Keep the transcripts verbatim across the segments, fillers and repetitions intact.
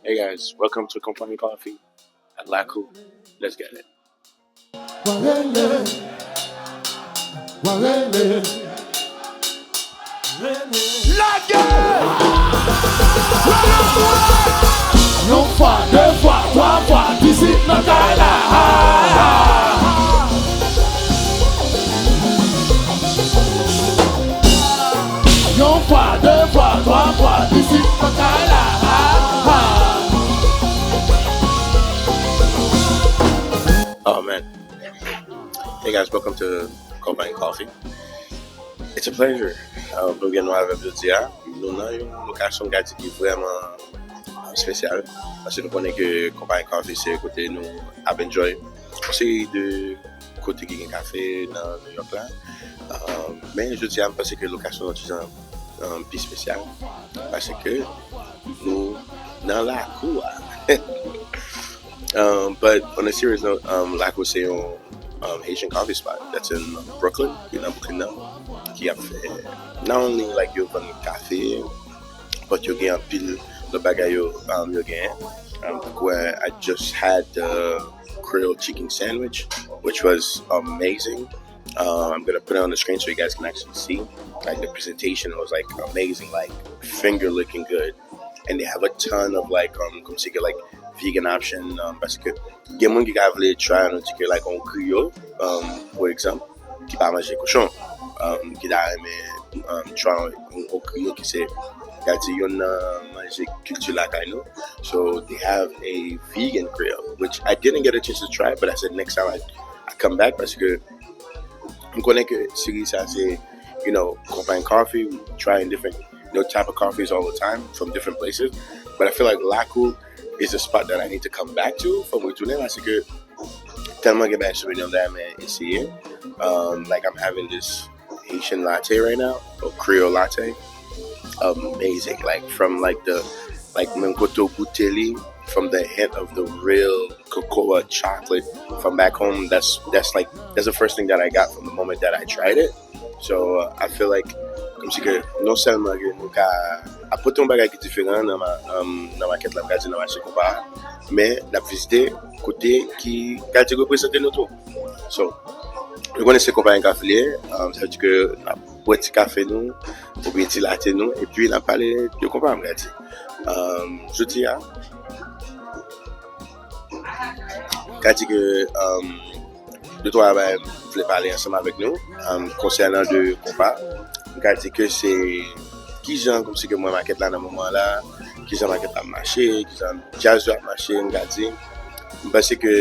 Hey guys, welcome to Konpayi Coffee at Lakou. Let's get it. Lage! Yon fwa, de fwa, twa fwa, isit nan kay la. Yon fwa, de fwa, twa fwa, isit nan kay la. Oh man. Hey guys, welcome to Konpayi Coffee. It's a pleasure. Uh, pou gen nou avè m jodi a. Nou nan yon lokasyon, m ka di, ki vrèman espesyal. Paske nou konnen ke Konpayi Coffee se kote nou ap enjoy yon seri de kote ki gen kafe nan New York la. Um, men jodi a, m panse ke lokasyon an ti jan, um, pi espesyal. Paske nou nan lakou a. Um, but on a serious note, um, Lakou se yon, um, Haitian coffee spot that's in Brooklyn, ki nan Brooklyn nan, ki ap fè not only like yo vann kafe, but yo gen anpil lòt bagay yo, um, yo gen. Um, tankou, uh, I just had the Creole chicken sandwich, which was amazing. Uh, I'm gonna put it on the screen so you guys can actually see. Like, the presentation was like amazing, like, finger licking good. And they have a ton of like, um, kòmsi ke, like, vegan option, um, paske gen moun ki ka vle try, nou di ke, like, yon griyo, um, for example, ki pa manje kochon, um, ki ta renmen, um, try yon, yon griyo ki se, ka di, yon nan manje kilti lakay nou. So they have a vegan grill, which I didn't get a chance to try, but I said next time I, I come back, paske m konnen ke seri sa se, you know, Konpayi Coffee, we trying different, you know, type of coffees all the time from different places. But I feel like Lakou is a spot that I need to come back to. Fò m retounen la, se ke tèlman gen bagay sou meni an, m ta renmen eseye. Um, like, I'm having this Haitian latte right now, or Creole latte. Amazing. Like, from, like, the, like, menm kote w goute li, from the hint of the real cocoa chocolate from back home. That's, that's like, that's the first thing that I got from the moment that I tried it. So, uh, I feel like, kòmsi ke non sèlman ke nou ka apòte yon bagay ki diferan nan ma, um, nan makèt la, m ka di nan mache Konpa, men n ap vizite kote ki ka di reprezante nou tou. So, nou konnen se Konpayi Coffee li ye, um, sa vle di ke n ap bwè ti kafe nou, oubyen ti latte nou, epi n ap pale de Konpa, m ka di. Um, jodi a, m ka di ke, um, de twa bagay m vle pale ansanm avèk nou, um, konsènan de Konpa. M ka di ke se kijan, kòmsi ke m wè makèt la nan moman la, kijan makèt la ap mache, kijan djaz yo ap mache, m ka di. M panse ke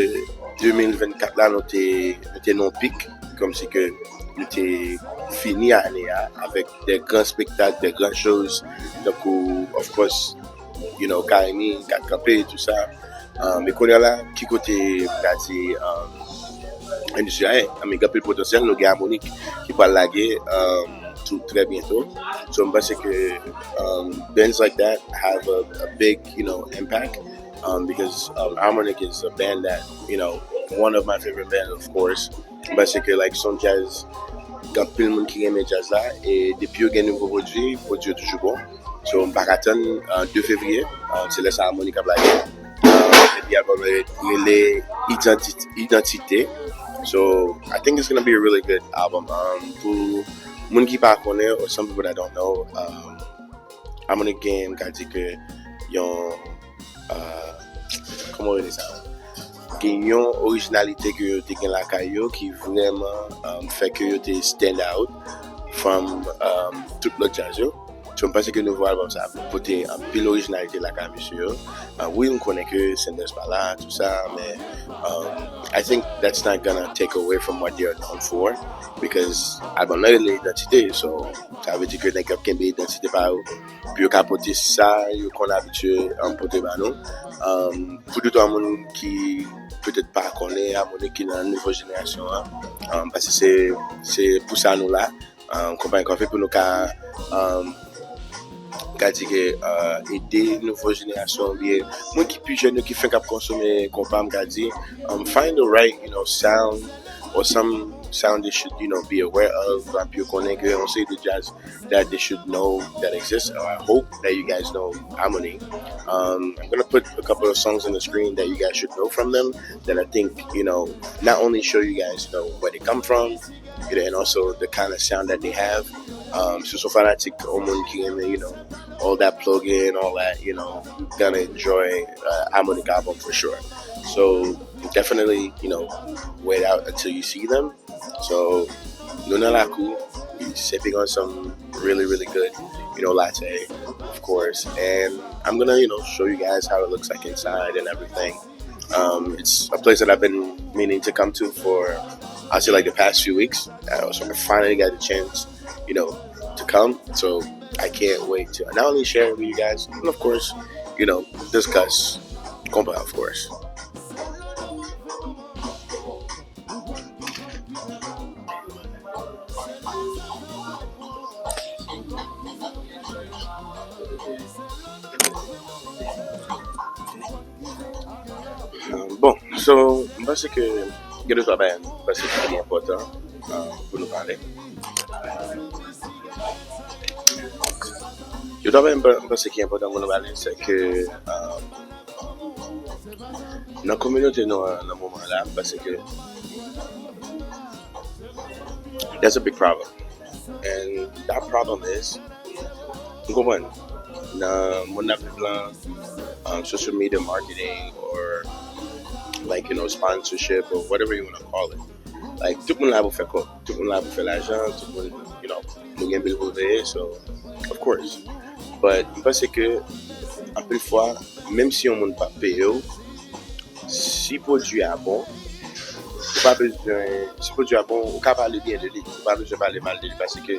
de mil vennkat la, nou te, nou te nan yon pik, kòmsi ke nou te fini ane a avèk de gran spektak, de gran shows, tankou, of course, you know, K M I, Kat Kanpe, tou sa. Um, e kounye a la, ki kote m ka di, um, endistri a ye? I mean, gen anpil potansyèl, nou gen Harmonik ki pral lage, um, tou trè byento. So, m panse ke, um, bands like that have a, a big, you know, impact, um, because, um, Harmonik is a band that, you know, one of my favorite bands, of course. M panse ke, like, son jazz, gen anpil moun ki renmen jazz la, e depi yo gen nouvo pwodui, pwodui yo toujou bon. So, m pa ka tann, uh, de fevriye, uh, se lè sa Harmonik ap lage. Uh, epi album yo rele Idantite, Idantite. So, I think it's gonna be a really good album. Um, pou moun ki pa konnen, or some people that don't know, um, Harmonik gen, m ka di ke yon, uh, kòman w rele sa? Gen yon orijinalite ke yo te gen lakay yo ki vrèman, um, fè ke yo te stand out from, um, tout lòt jazz yo. So, m panse ke nouvo album sa ap pote anpil orijinalite lakay mesye yo. Uh, wi, m konnen ke Sanders pa la, tou sa, men, um, I think that's not gonna take away from what they are known for, because album nan rele Idantite, so sa vle di ke nèg yo ap kenbe idantite pa yo, pou yo ka pote sa yo konn abitye, um, pote ba nou. Um, pou de twa moun ki petèt pa konnen Harmonik, ki nan nouvo jenerasyon an, um, paske se, se pou sa nou la, um, Konpayi Coffee, pou nou ka, um, ka di ke, uh, ede nouvo jenerasyon oubyen moun ki pi jèn yo ki fenk ap konsome konpa, m ka di, um, find the right, you know, sound or some sound they should, you know, be aware of, uh, pou yo konnen ke yon seri de jazz that they should know that exists. Uh, I hope that you guys know Harmony. Um, I'm gonna put a couple of songs on the screen that you guys should know from them that I think, you know, not only show you guys, you know, where they come from, you know, and also the kind of sound that they have. Um, so, so fanatik ou moun ki renmen, you know, all that plug in, all that, you know, gonna enjoy, uh, Harmony album for sure. So definitely, you know, wait out until you see them. So, nou nan lakou, we sipping on some really, really good, you know, latte, of course. And I'm gonna, you know, show you guys how it looks like inside and everything. Um, it's a place that I've been meaning to come to for, I'll say, like, the past few weeks. Uh, so I finally got the chance, you know, to come. So I can't wait to not only share it with you guys, but of course, you know, discuss konpa, of course. Bon, so, m panse ke gen de twa bagay m panse ki enpòtan, uh, pou nou pale. Yo twa bagay m pa- m panse ki enpòtan pou nou pale, se ke, uh, nan kominote nou an nan moman la, paske that's a big problem. And that problem is, m konprann, nan mond n ap viv lan, um, social media marketing or, like, you know, sponsorship or whatever you want to call it. Like, tout moun la pou fè kòb, tout moun la pou fè lajan, tout moun, you know, nou gen bil pou nou peye, so, of course. But m panse ke anpil fwa, menm si yon moun pa peye w, si pwodui a bon, ou pa bezwen, si pwodui a bon, ou ka pale byen de li, ou pa bezwen pale mal de li, paske,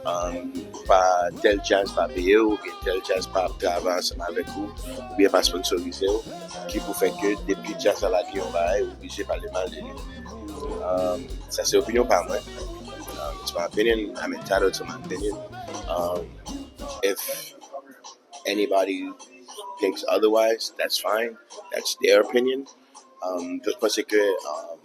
um, pa tèl jazz pa peye w, oubyen tèl jazz pa travay ansanm avèk ou, oubyen pa sponsorize w, ki pou fè ke depi jazz la lage yon bagay, ou oblije pale mal de li. Um, sa se opinyon pa mwen. Um, it's my opinion. I'm entitled to my opinion. Um, if anybody thinks otherwise, that's fine. That's their opinion. Um, just panse ke, um,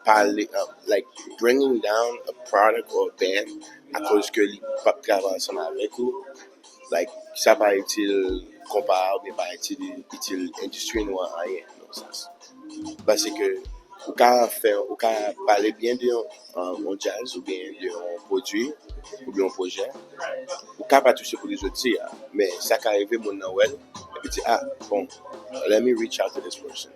pale, uh, like, bringing down a product or a band akoz ke li p ap travay ansanm avèk ou, like, sa pa itil konpa a oubyen pa itil, itil endistri nou an anyen, nan sans. Paske ou ka fè, ou ka pale byen de yon, um, yon jazz oubyen de yon pwodui oubyen yon pwojè. Ou ka pa touche pou li jodi a, men sa ka rive moun nan wè l, epi di, ah, bon, let me reach out to this person.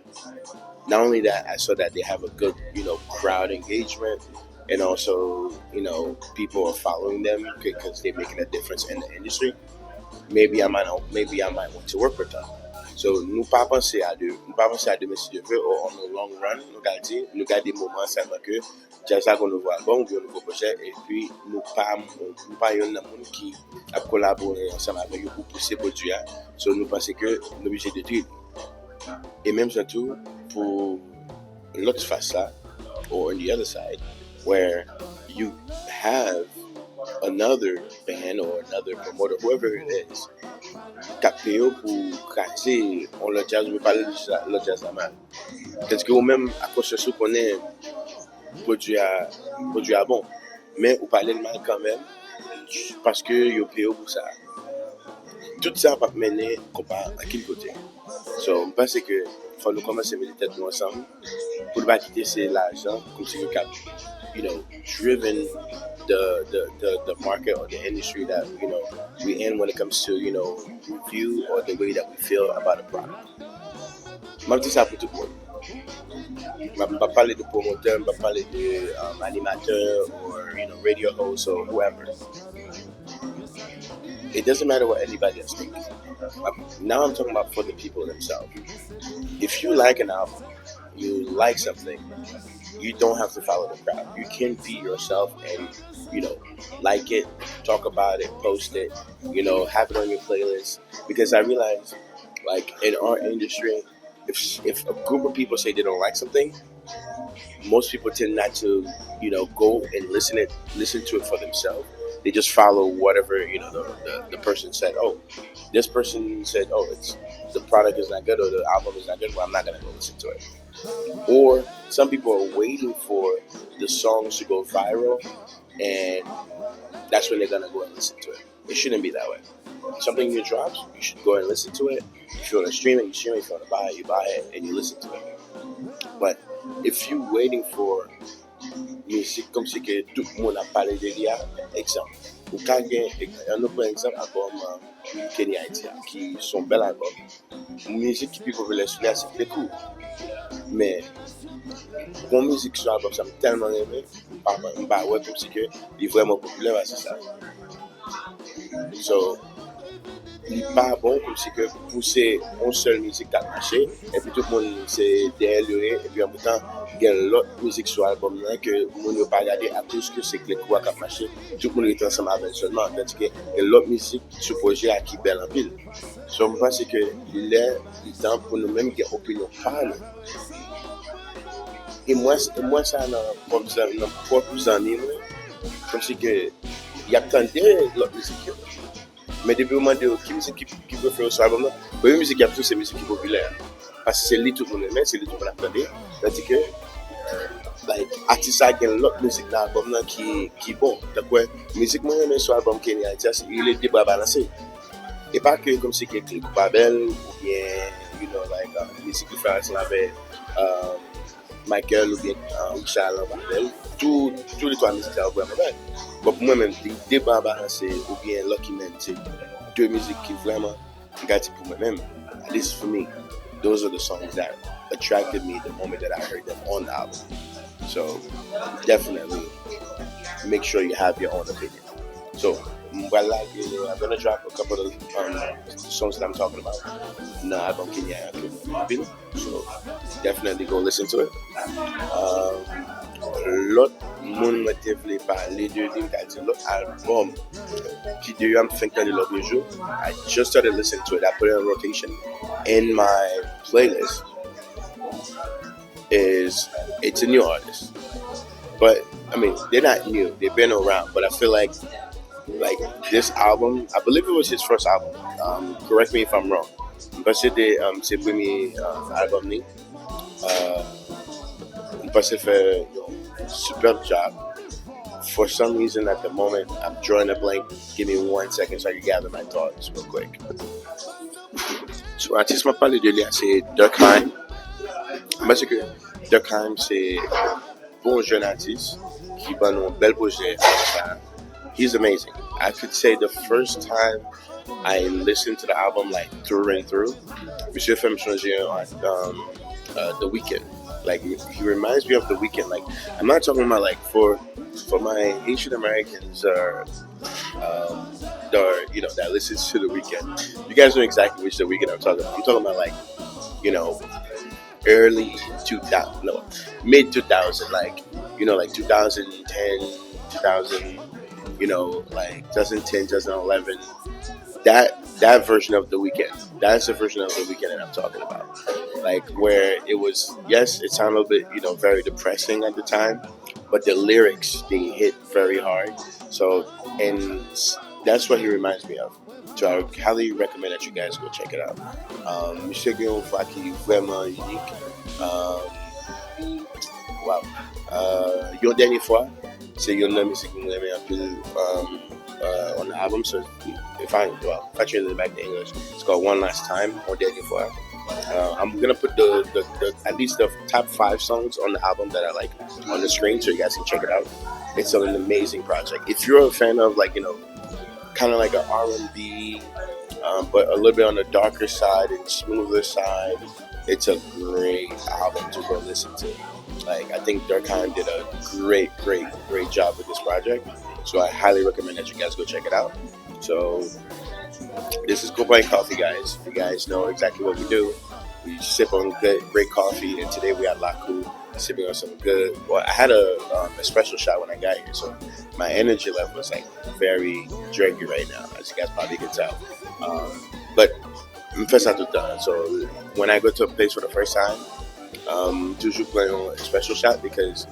Not only that, I saw that they have a good, you know, crowd engagement, and also, you know, people are following them because they're making a difference in the industry. Maybe I might, maybe I might want to work with them. So, nou pa panse a de, nou pa panse a demen si Dye vle, or on the long run, nou ka di, nou gade moman sèlman ke jazz la gon nouvo album, oubyen yon nouvo pwojè, epi nou pa, nou pa yonn nan moun ki ap kolabore ansanm avè yo pou pouse pwodui a. So, nou panse ke nou oblije detwi li. E menm jan tou, pou lòt fas la, or on the other side, where you have another band or another promoter, whoever it is, k ap peye w pou kraze yon lòt jazz, oubyen pale lòt jazz la mal. Tandiske ou menm, a konsyans ou konnen pwodui a, pwodui a bon. Men ou pale l mal kanmenm, paske yo peye w pou sa. Tout sa p ap mennen konpa ankenn kote. So, m panse ke fò nou kòmanse mete tèt nou ansanm pou nou pa kite se lajan kòmsi ki k ap, you know, driven the, the, the, the market or the industry that, you know, we in when it comes to, you know, view or the way that we feel about a product. M ap di sa pou tout moun. M ap, m ap pale de pwomotè, m ap pale de, um, animatè, or, you know, radio host or whoever. It doesn't matter what anybody else thinks. Um, now I'm talking about for the people themselves. If you like an album, you like something, you don't have to follow the crowd. You can be yourself and, you know, like it, talk about it, post it, you know, have it on your playlist. Because I realize, like, in our industry, if if a group of people say they don't like something, most people tend not to, you know, go and listen it, listen to it for themselves. They just follow whatever, you know, the, the, the person said. Oh, this person said, oh, it's the product is not good or the album is not good. Well, I'm not gonna go listen to it. Or some people are waiting for the songs to go viral, and that's when they're gonna go and listen to it. It shouldn't be that way. Something new drops, you should go and listen to it. If you want to stream it, you stream it. If you want to buy it, you buy it and you listen to it. But if you waiting for mizik kòmsi ke tout moun ap pale de li a, egzanp, ou ka gen, ann nou pran egzanp albòm Kenny Haiti a, ki se yon bèl albòm. Mizik ki pi popilè sou li a se Klekou. Men, gon mizik sou albòm sa m tèlman renmen, m pa, m pa wè kòmsi ke li vrèman popilè pase sa. So, li pa bon kòmsi ke pou se yon sèl mizik k ap mache, epi tout moun se dèyè l yo ye, epi an menm tan, gen lòt mizik sou albòm nan ke moun yo pa gade akoz ke se Klekou a k ap mache, tout moun rete ansanm avè l sèlman, tandike gen lòt mizik sou pwojè a ki bèl anpil. So, m panse ke li lè, li tan pou nou menm gen opinyon pa nou. E m wè, e m wè sa nan pwòp zan-, nan pwòp zanmi mwen, kòmsi ke y ap tande lòt mizik yo. Men depi w mande yo ki mizik ki, ki prefere w sou albòm nan, premye mizik y ap di w se mizik ki popilè a. Paske se li tout moun renmen, se li tout moun ap tande. Tandike, like, atis sa gen lòt mizik nan albòm nan ki, ki bon. Tankou mizik mwen renmen sou albòm Kenny Haiti a, se li rele De Bra Balanse. E pa ke kòmsi ke klip ou pa bèl, oubyen, you know, like, uh, mizik li fè ansanm avè, uh, Michael oubyen, uh, Richard lan pa bèl. Tou, tou le twa mizik sa yo vrèman bèl. Bon, pou mwen menm, De Bra Balanse oubyen Lucky Man se de mizik ki vrèman, m ka di pou mwen menm, at least for me, those are the songs that attracted me the moment that I heard them on the album. So, definitely, make sure you have your own opinion. So, m pral lage, I'm gonna drop a couple of, um, songs that I'm talking about nan album Kenny a ke mwen renmen anpil. So, definitely go listen to it. Um, lòt moun mwen te vle pale de li, m ka di lòt albòm ki deyò m fenk tande lòt jou. I just started listening to it. I put it on rotation in my playlist. Is it's a new artist. But, I mean, they're not new. They've been around. But I feel like, like, this album, I believe it was his first album. Um, correct me if I'm wrong. But se te, um, se premye, um, album ni. Uh, m panse fè yon superb job. For some reason, at the moment, I'm drawing a blank. Give me one second so I can gather my thoughts real quick. So, atis m ap pale de li a, se Durkheim. M panse ke Durkheim se bon jèn atis ki ban nou yon bèl pwojè. He's amazing. I could say the first time I listened to the album, like, through and through, misye fè m sonje, um, uh, The Weeknd. Like, he reminds me of The Weeknd. Like, I'm not talking about, like, for for my Haitian Americans or, um, or, you know, that listens to The Weeknd, you guys know exactly which The Weeknd I'm talking about. I'm talking about, like, you know, early two thousand, no, mid two thousand, like, you know, like, two thousand ten, two thousand, you know, like, two thousand ten, two thousand eleven. That that version of The Weeknd. That's the version of The Weeknd that I'm talking about. Like, where it was, yes, it sounded a little bit, you know, very depressing at the time, but the lyrics, they hit very hard. So, and s- that's what he reminds me of. So I highly recommend that you guys go check it out. Um, misye gen yon vwa ki vrèman inik. Um, wow. Uh, yon dènye fwa, se yon nan mizik mwen renmen anpil, um, uh, on the album. So if I, well, if I translate it back to English, it's called One Last Time, Yon Dènye Fwa. Uh, I'm gonna put the, the, the at least the top five songs on the album that I like on the screen, so you guys can check it out. It's an amazing project. If you're a fan of, like, you know, kind of like an R and B, um, but a little bit on the darker side and smoother side, it's a great album to go listen to. Like, I think Durkheim did a great, great, great job with this project. So I highly recommend that you guys go check it out. So this is Copain Coffee, guys. You guys know exactly what we do. We sip on good, great coffee, and today we at Lakou sipping on some good. Well, I had a, um, espresso shot when I got here, so my energy level is, like, very draggy right now, as you guys probably can tell. Um, but m fè sa tout tan. So when I go to a place for the first time, um, toujou pran yon espresso shot because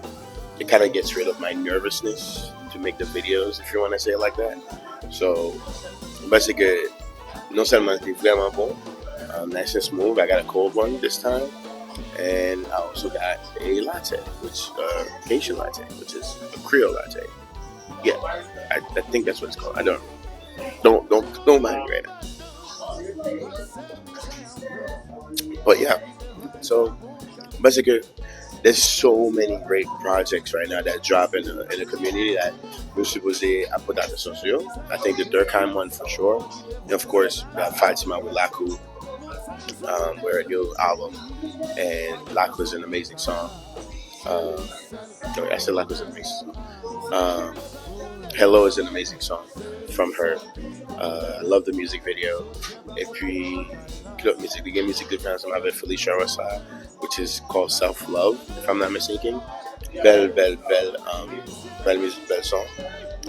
it kind of gets rid of my nervousness to make the videos, if you want to say it like that. So, m panse ke non sèlman li vrèman bon, um, nice and smooth. I got a cold one this time, and I also got a latte, which uh, Haitian latte, which is a Creole latte. Yeah, I, I think that's what it's called. I don't don't don't don't mind me right now. But yeah, so basically, there's so many great projects right now that drop in the, in the community that we're supposed to put out the social. I think the Durkheim one for sure. And of course, uh, Fatima with Lakou, um, with her new album. And Lakou is an amazing song. Uh, I said Lakou is an amazing song. Um, Hello is an amazing song from her. Uh, I love the music video. Epi, ki lòt mizik? Li gen mizik li fè ansanm avèk Felicia Rosas, which is called Self Love, if I'm not mistaken. Bèl, bèl, bèl, um, bèl mizik, bèl son.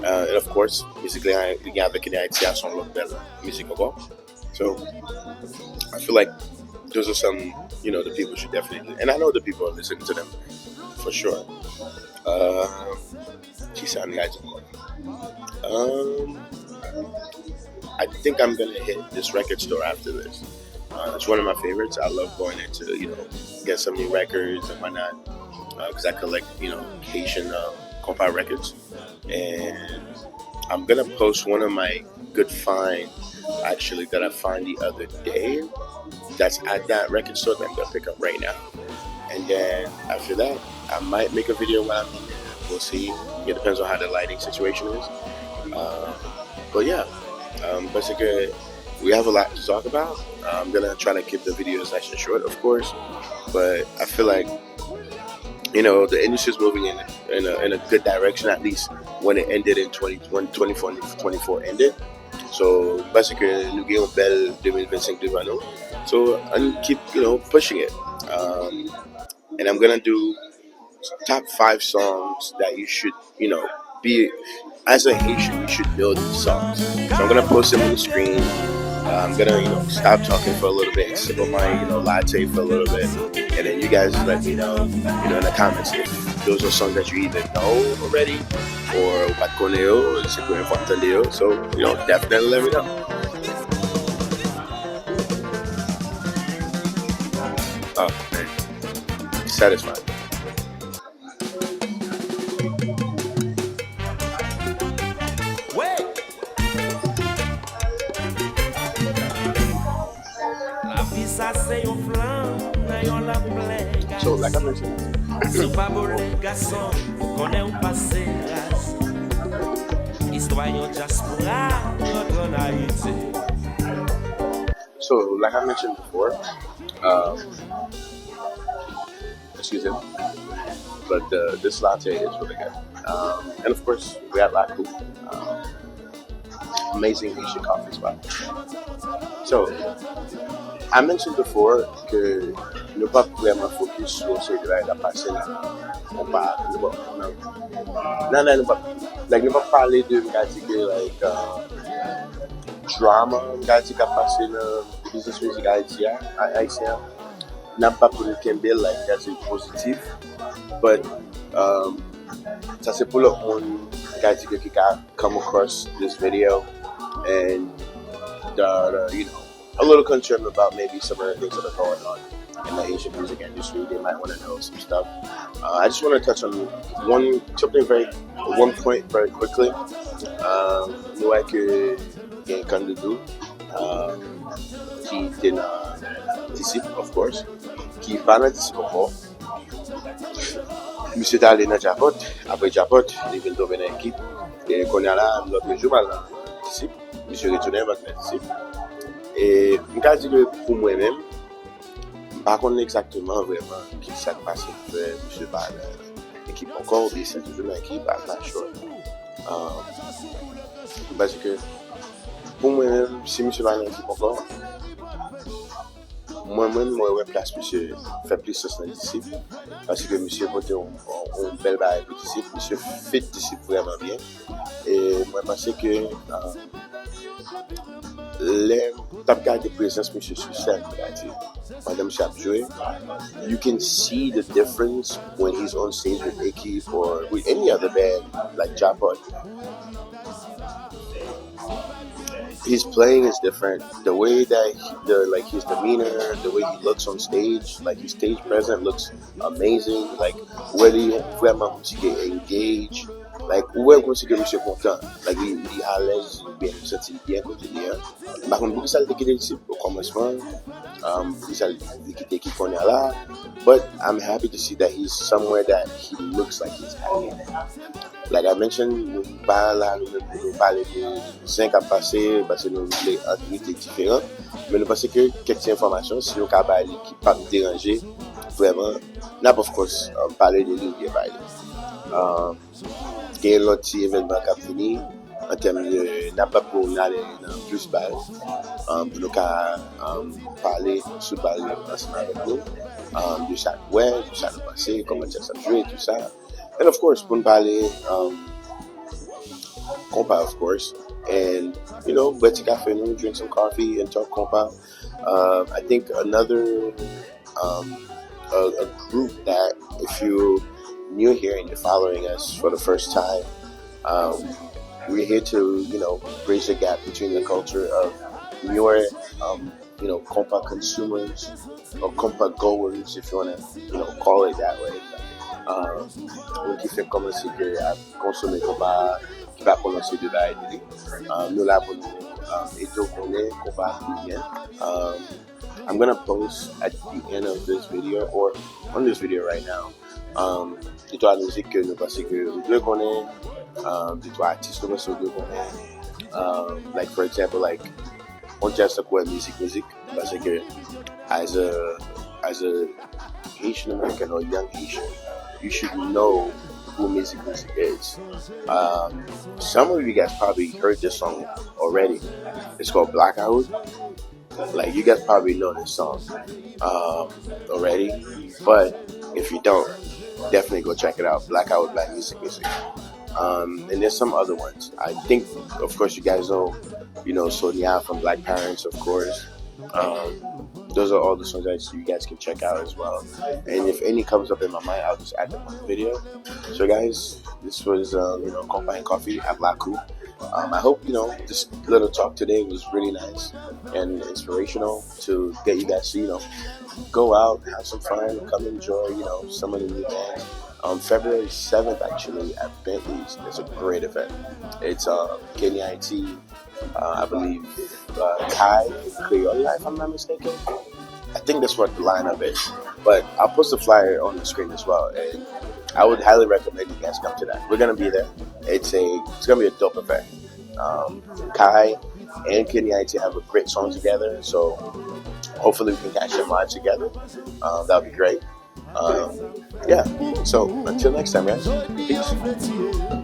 Uh, and of course, mizik li li gen avèk Kenny Haiti a se yon lòt bèl mizik ankò. So, I feel like those are some, you know, the people should definitely, and I know the people are listening to them for sure. Uh, Kisa m ka di ankò? Um, I think I'm gonna hit this record store after this. Uh, it's one of my favorites. I love going there to, you know, get some new records and whatnot, because I collect, you know, Haitian uh, compa records. And I'm gonna post one of my good find, actually, that I find the other day. That's at that record store that I'm gonna pick up right now. And then after that, I might make a video while I'm in there. We'll see. It depends on how the lighting situation is. Uh, but yeah, um, basically, we have a lot to talk about. I'm gonna try to keep the videos nice and short, of course, but I feel like, you know, the industry is moving in in a, in a good direction, at least when it ended in twenty, when twenty twenty-four ended. So, m panse ke nou gen yon bèl twenty twenty-six devan nou. So, and keep, you know, pushing it. Um, and I'm gonna do top five songs that you should, you know, be as a Haitian, you should know these songs. So I'm gonna post them on the screen. Uh, I'm gonna, you know, stop talking for a little bit, sip on my, you know, latte for a little bit, and then you guys let me know, you know, in the comments if those are songs that you either know already or ou pa t konnen yo, se premye fwa m tande yo. So, you know, definitely let me know. Oh, man. Satisfying. Lavi sa se yon flanm nan yon lanp plè. So, like I mentioned, si w pa bole gason, konnen w pase raz. Istwa yon dyaspora rantre ann Ayiti. So, like I mentioned before, um, excuse me, but the, this latte is really good. Um, and of course, we had Lakou. Um, amazing Haitian coffee spot. So, I mentioned before ke nou pa vrèman focus sou se de bagay k ap pase nan konpa, nou pa, nan, nan, nan, nou pa, like, nou pa pale de, m ka di ke, like, uh, drama, m ka di, k ap pase nan business music Ayiti a, Ayisyen an. N ap bat pou nou kenbe l, like, that's it, pozitif. But, um, sa se pou lòt moun, m ka di ke ki ka come across this video and the, the, you know, a little concerned about maybe some of the things that are going on in the Haitian music industry. They might want to know some stuff. Uh, I just want to touch on one something very, one point very quickly. Um, nou wè ke gen Kandoudou, um, ki te nan Disip, of course, ki pa nan Disip ankò. Misye t ale nan Djapòt, apre Djapòt, li vin tonbe nan Ekip. E kounye a la, lòt jou, m al nan Disip. Misye retounen, m antre nan Disip. E m ka di ke pou mwen menm, m pa konn egzakteman vrèman ki sa k pase k fè misye pa nan Ekip ankò, oubyen si l toujou nan Ekip, I'm not sure. Um, paske pou mwen menm, si misye pa nan Ekip ankò, mwen menm, mwen wè plas misye fè plis sans nan Disip, paske misye pote yon, yon, yon bèl bagay pou Disip, misye fit Disip vrèman byen. E mwen panse ke, uh, lè m t ap gade prezans misye sou sèn, m ka di, pandan misye ap jwe, you can see the difference when he's on stage with Ekip or with any other band like Djapot. His playing is different. The way that he, the like his demeanor, the way he looks on stage, like his stage presence looks amazing. Like, wè li vrèman kòmsi ke engage. Like, ou wè kòmsi ke misye kontan. Like, li, li alèz, li byen, li santi li byen kote li an. M pa konn poukisa li te kite Ekip o kòmansman. Um, poukisa li kite Ekip kounye a la. But I'm happy to see that he's somewhere that he looks like he's happy. Like I mentioned, nou pa la nou menm pou nou pale de zen k ap pase, paske nou vle ant nou te diferan. Men nou panse ke kèk ti enfòmasyon, si nou ka bay li ki p ap deranje, vrèman, n ap, of course, um, pale de li oubyen bay li. Um, gen lòt ti evènman k ap vini, an tèm de, n ap bat pou n ale nan plis bal, um, pou nou ka, um, pale sou bal yo ansanm avèk nou, um, de sa nou wè, de sa nou panse, kòman jazz ap jwe, tou sa. And of course, pou n pale, um, konpa, of course. And, you know, bwè ti kafe nou, drink some coffee and talk konpa. Um, I think another, um, a, a group that if you new here and you're following us for the first time, um, we're here to, you know, bridge the gap between the culture of newer, um, you know, konpa consumers or konpa goers, if you wanna, you know, call it that way. Um, moun ki fèk kòmanse ke ap konsome konpa, ki pa kòmanse de bagay li. Um, nou la pou nou, um, ede w konnen konpa ki byen. Um, I'm gonna post at the end of this video or on this video right now, um, de twa mizik ke nou panse ke ou dwe konnen, um, de twa atis nou panse ou dwe konnen. Um, like, for example, like, on jazz tankou Mizik Mizik, paske as a, as a Haitian American or young Haitian, you should know who Mizik Mizik is. Um, some of you guys probably heard this song already. It's called Blackout. Like, you guys probably know this song, um, already, but if you don't, definitely go check it out. Blackout with Black Mizik Mizik. Um, and there's some other ones. I think, of course, you guys know, you know, Sonia from Black Parents, of course. Um, those are all the songs that you guys can check out as well. And if any comes up in my mind, I'll just add them on the video. So, guys, this was, um, you know, Konpa and Coffee at Lakou. Um, I hope, you know, this little talk today was really nice and inspirational to get you guys to, you know, go out, have some fun, come enjoy, you know, some of the new bands. Um, February seventh, actually, at Bentley's, it's a great event. It's, um, Kenny I T, uh, I believe, uh, Kai, Creole, if I'm not mistaken. I think that's what the lineup is. But I'll post the flyer on the screen as well, and I would highly recommend you guys come to that. We're gonna be there. It's a, it's gonna be a dope event. Um, Kai and Kenny I T have a great song together, so hopefully we can catch them live together. Um, that would be great. Um, yeah. So until next time, guys. Peace.